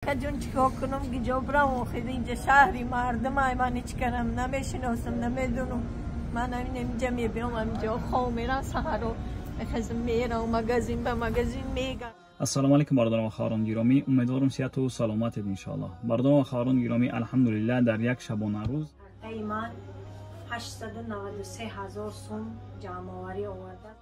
Ҷон, чикор кунам, куҷо бирам? Охир инҷа шаҳри мардум ай, ман ҳеч карам намешиносам, намедонам. Ман ҳамин инҷа мебиём, ҳаминҷо хоб мерам, саҳаро мехезам, мерам магазин, ба магазин мегам. Ассалому алайкум, бародарон ва хоҳарон гиромӣ. Умедворам, сиҳату саломатед, иншоаллоҳ. Бародарон ва хоҳарон гиромӣ, алҳамдулиллаҳ, дар як шабонарӯз картаи ман 893 ҳазор сум ҷамъоварӣ оварда.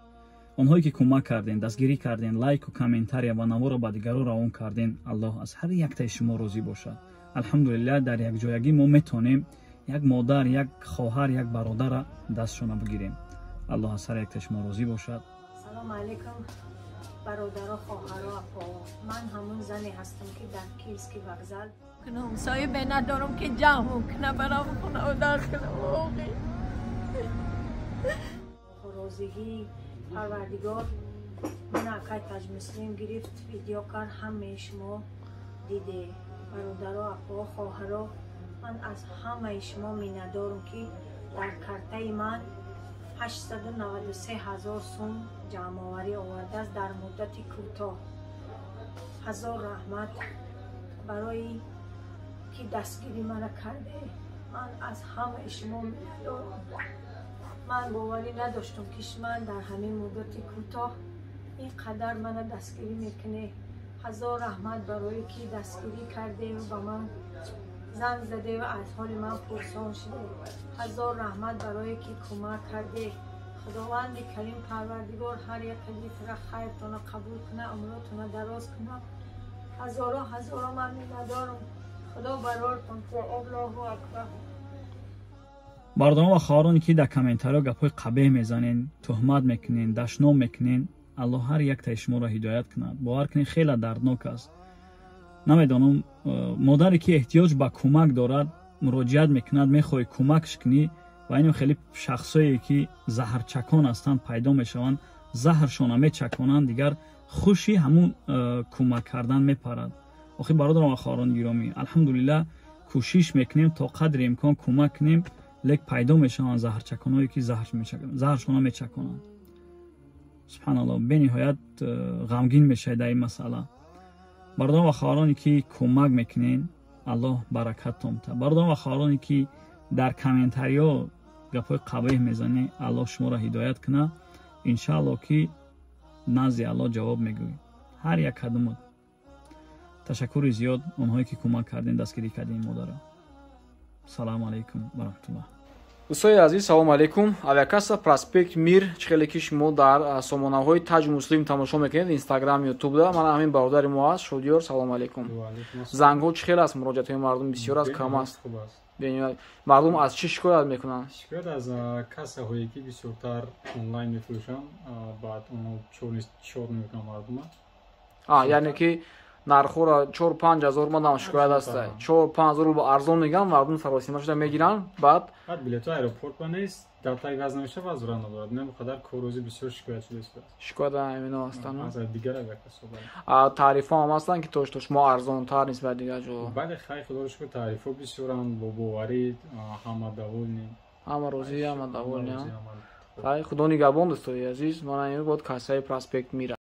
Онҳое ки кӯмак кардем, дастгирӣ кардем, лайку комментария ва наворо ба дигарон равон кардем, Аллоҳ аз ҳар яктаи шумо розӣ бошад. Алҳамдулиллаҳ, дар якҷоягӣ мо метавонем як модар, як хоҳар, як бародара дастшона бигирем. Аллоҳ аз ҳар яктаи шумо розӣ бошад. Салому алайкум, бародаро, хоҳаро, апо. Ман ҳамун зане ҳастам, ки дар Киевский вокзал Кунам, соҳибе надорам, ки ҷамъ кунам, барам хона дар кунам. Розигии Парвардигор мана акай Таҷмуслим гирифт, видео кард, ҳамаи шумо диде. Бародаро, апо, хоҳаро, ман аз ҳамаи шумо миннатдорам, ки дар картаи ман 893 ҳазор сум ҷамъоварӣ овардааст дар муддати кӯтоҳ. Ҳазор раҳмат барои ки дастгирӣ мана карде. Ман аз ҳамаи шумо миннатдорам. Ман боварӣ надоштам, ки ман дар ҳамин муддати кӯтоҳ ин қадар мана дастгирӣ мекунед. Ҳазор раҳмат барое ки дастгирӣ кардеву ба ман занг задеву аз ҳоли ман пурсон шуде. Ҳазор раҳмат барое ки кӯмак карде. Худованди Карим Парвардигор ҳар як кадитра хайртона қабул куна, умротона дароз куна. Ҳазоро ҳазоро ман миннатдорам. Худо барортон. Аллоҳу акбар. Бародарон ва хоҳароне ки дар комментариҳо гапҳои қабеҳ мезанен, туҳмат мекунен, дашном мекунен, Аллоҳ ҳар яктаи шуморо ҳидоят кунад. Бовар кунед, хеле дарднок аст. Намедонам, модаре ки эҳтиёҷ ба кӯмак дорад, муроҷиат мекунад, мехоҳӣ кӯмакш кунӣ, ва инам хеле шахсое ки заҳрчакон ҳастанд, пайдо мешаванд, заҳршона мечаконанд, дигар хуши ҳамун кӯмак кардан мепарад. Охир, бародарон ва хоҳарони гиромӣ, алҳамдулиллаҳ, кӯшиш мекунем, то қадри имкон кӯмак кунем, лек пайдо мешаванд заҳрчаконҳое ки заҳршона мечаконанд. Субҳаналлоҳ, бениҳоят ғамгин мешавед дар ин масъала. Бародарон ва хоҳароне ки кӯмак мекунен, Аллоҳ баракаттон битад. Бародарон ва хоҳароне ки дар комментариҳо гапҳои қабеҳ мезанед, Аллоҳ шуморо ҳидоят кунад. Иншааллоҳ, ки назди Аллоҳ ҷавоб мегӯед ҳар як кадумот. Ташаккури зиёд, онҳое ки кӯмак кардем, дастгирӣ кардем модара. Салому алайкум ва раҳматуллоҳ. Дӯстои азиз, салому алайкум. Авиакасса Проспект Мир, чӣ хеле ки шумо дар сомонаҳои Таҷ Муслим тамошо мекунед, Инстаграм, Ютубда, мана ҳамин бародари мо аст, Шодиёр. Салому алайкум. Зангҳо чӣ хел аст? Муроҷиатҳои мардум бисёр аст, кам аст? Мардум аз чӣ шикоят мекунанд? Шикоят аз кассаҳое, ки бисёртар онлайн мефурӯшанд, баъд оно чор мекунанд мардума. Яъне ки нархҳоро 4-5 ҳазор, мадам шикоят аста, 4-5 ҳазор рубл арзон мегӯянд, мардум саросима шуда мегиранд, баъд Баъд билетҳо аэропорт ба нест, дата иваз намешавад, возврат надорад. Ин қадар коррӯзи бисёр шикоят шуда истодааст. Шикоят ҳамино ҳастанд. Аз дигар авиакассаҳо. Тарифҳо ҳам ҳастанд, ки то шумо арзонтар нисбат дигар ҷо? Бале, хайр, худоро шукр, тарифҳо бисёранд, бо боварӣ, ҳама довольны. Ҳама розӣ, ҳама довольны. Хай, Худо нигаҳбон, дӯстои азиз. Мана ин буд кассаи Проспект Мира.